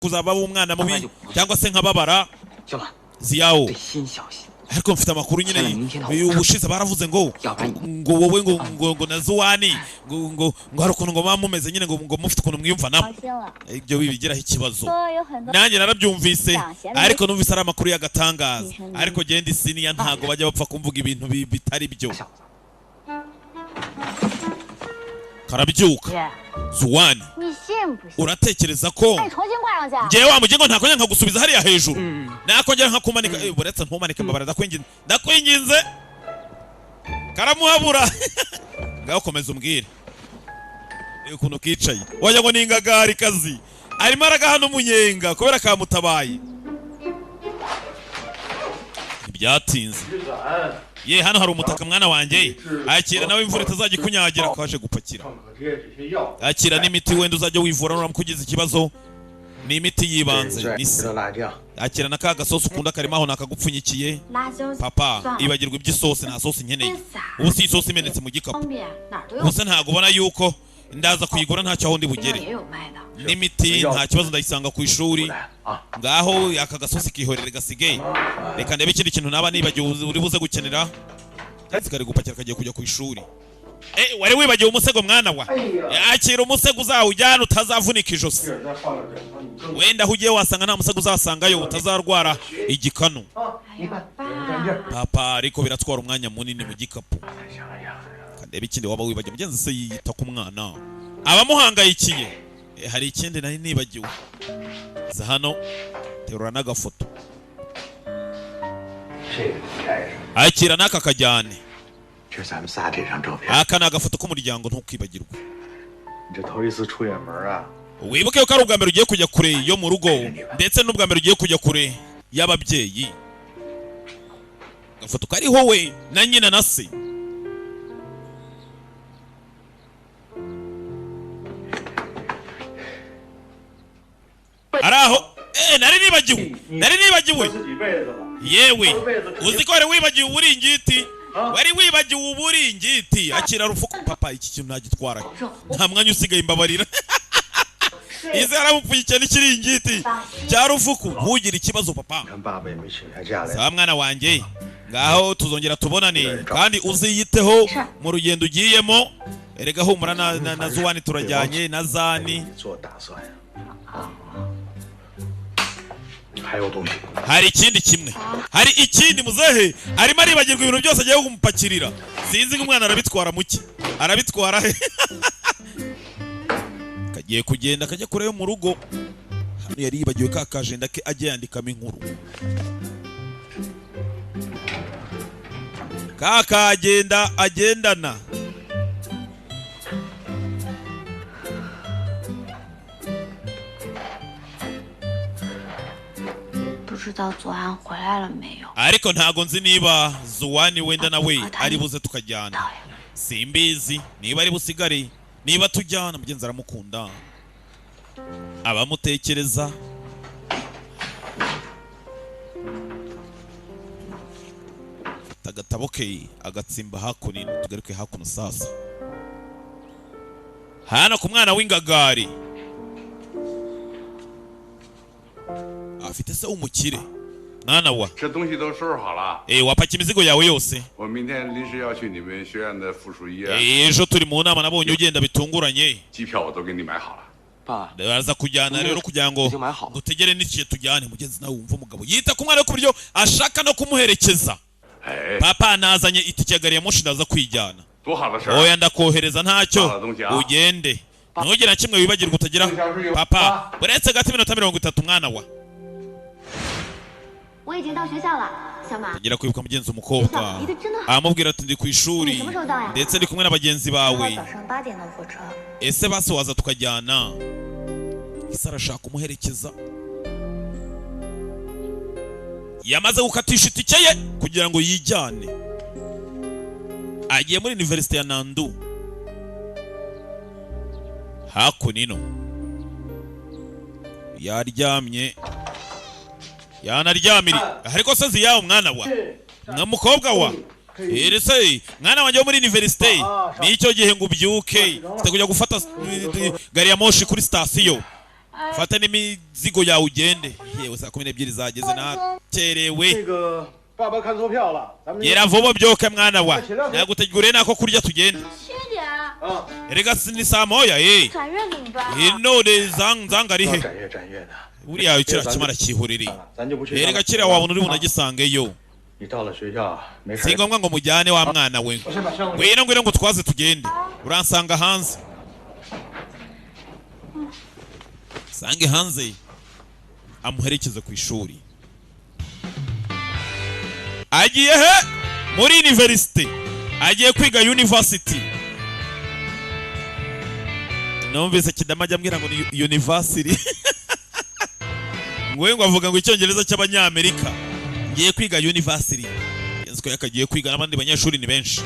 Kuzaba umwana mubi cyangwa se nkababara. 小马， Ziyawo. 最新消息， Ariko mfite amakuru nyine, ubushize baravuze ngo wowe ngo na Zuwani ngo hari ukuntu ngo muba mumeze nyine, ngo mufite ukuntu mwiyumvanamo. 高兴了， Ibyo bibigiraho ikibazo. 说有很多 Nanjye narabyumvise, ariko numvise ari amakuru y'agatangaza, ariko genda isiniya ntago bajya bapfa kumvuga ibintu bitari byo. 小子， Karabyuka. 姐， Zuwani. 你信不信？ Uratekereza ko 那你重新挂上去啊。 ngewe wa mugingo ntakongera nkagusubiza hariya hejuru, nakongera nkakumanika? Buretse ntumanike, mbabara, ndakwinginze, ndakwinginze. Karamuhabura. Ngaho komeza umbwire. Reba ukuntu kicaye, wagira ngo ni ingagari kazi, arimo aragahana umunyenga kubera kamutabaye. Ntibyatinze ye, hano hari umutaka mwana wanjye, akira nawe imvura itazajya ikunyagira, kaje gupakira. 创可贴这些药， Akira n'imiti, wenda uzajya wivura nuramuka ugize ikibazo, ni imiti y'ibanze ni 吃 se 的辣酱， Akira na ka gasosi ukunda karimo aho, nakagupfunyikiye. 辣椒 Papa, 算了， ibagirwa iby'isosi, nta sosi nkeneye. Ubu si isosi imenetse mu gikapu. 方便哪儿都有 Ubu，se ntabwo ubona yuko ndaza kuyigura, ntacyo aho ndi 学校 bugere. 也有卖的。 N'imiti nta kibazo, ndayisanga ku ishuri. 来啊， Ngaho aka gasosi kihorere gasigaye, reka ndebe ikindi kintu naba nibagiwe uri buze gukenera. Kari gupakira, kagiye kujya ku ishuri. Wari wibagiwe umusego mwana wa, akira umusego uzawujyana utazavunika ijosi. 这再放点这，你更 Wenda aho ugiye wasanga nta musego uzasangayo, utazarwara igikanu. 啊，你看，干劲儿。 Papa, ariko biratwara umwanya munini mu gikapu. 想一想， Ndebe ikindi waba wibagiwe. Mugenzi se yita ku mwana, abamuhangayikiye. Hari ikindi nari nibagiwe. Za hano, terura n'agafoto. 这个你带上， Akira n'aka kajyane. 这是咱们仨这张照片。 Aka ni agafoto k'umuryango, ntukibagirwe. 你这头一次出远门啊， Wibuke ko ari ubwa mbere ugiye kujya kure yo mu rugo, ndetse n'ubwa mbere ugiye kujya kure y'ababyeyi. Agafoto kariho we na nyina na se. Ari aho. Nari nibagiwe, nari nibagiwe. 自己被子了。 Yewe, uzi ko wari wibagiwe uburingiti, wari wibagiwe uburingiti. Akira rufuku. Papa, iki kintu ntagitwara, nta mwanya usigaye, mbabarira. Ize yaramupfunyikiye n'ikiringiti cya rufuku. Ntugire ikibazo papa. 你看爸爸也没请假假来， Sawa mwana wanjye, ngaho tuzongera tubonane, kandi uziyiteho mu rugendo ugiyemo. Erega humura, na Zuwani turajyanye na 为 Zani. 你做打算呀。啊，还有东西， Hari ikindi kimwe, hari ikindi. Muzehe arimo aribagirwa ibintu byose agiye kumupakirira. Sinzi ngo umwana arabitwara muki, arabitwara he. Kagiye kugenda kajya kure yo mu rugo. Hano yari yibagiwe ka kajenda ke ajya yandikamo inkuru, ka kagenda agendana. 不知道左安回来了没有？ Ariko ntago nzi niba Zuwani wenda nawe ari buze tukajyana, simbizi niba ari busigare, niba tujyana. Mugenzi aramukunda, abamutekereza. Afite agatabo ke agatsimba hakuno. Tugaruke hakuno sasa, hano ku mwana w'ingagari afite se w'umukire. Mwana wa, 这东西都收拾好了， Wapaka imizigo yawe yose. 我明天临时要去你们学院的附属医院， Ejo turi mu nama, nabonye ugenda bitunguranye. 机票我都给你买好了。 爸， Baraza kujyana rero kugira ngo 已经买好了。 ngutegere n'ikihe tujyane. Mugenzi nawe wumva umugabo yita ku mwana we ku buryo ashaka no kumuherekeza. 哎， Papa, nazanye itike ya gari ya moshi, ndaza kwijyana. 多好的事儿！ Oya, ndakohereza ntacyo, ugende ntugire na kimwe wibagirwa utagira. Papa, uretse gato iminota 30 mwana wa. 我已经到学校了，小马。 Tangira kwibuka mugenzi umukobwa amubwira ati ndi ku ishuri, ndetse ndi kumwe na bagenzi bawe. 早上8点的火车。 Ese basi waza tukajyana? Ese arashaka kumuherekeza, yamaze gukatisha itike ye kugira ngo yijyane. Agiye muri universite ya Nandu hakuno. Yaryamye, yanaryamiri. Ariko se ziyawe mwana wa mwa mukobwa wa iri se mwana wanjye wo muri universite, nicyo gihe ngo ubyuke, ufite kujya gufata gari ya moshi kuri sitasiyo. Fata n'imizigo yawe ugende. Yewe, saa 12 zageze, nakerewe. 那个爸爸看错票了，咱们 Gera vuba byoke mwana wa, naguteguriye nako kurya, tugende. 7点， 啊， Erega ni saa moya eh. 展月怎么办啊？ None zanga ari he? 展越展越的， Buriya kiriya kimara cyihorereye. 咱就不去。 Erega kiriya wabona uri bunagisangeyo. 你到了学校没事 Si。ngombwa ngo mujyane wa mwana we. 我先把箱子。 Ngwino, ngwino ngo twaze tugende, uransanga hanze, sange hanze amuherekeze ku ishuri. Agiye he? Muri university, agiye kwiga university. Numvise Kidama ajya ambwira ngo ni university, ngo ngo avuga ngo icyongereza cy'abanyamerika. Ngiye kwiga university, yanze ko yakagiye kwiga n'abandi banyeshuri ni benshi.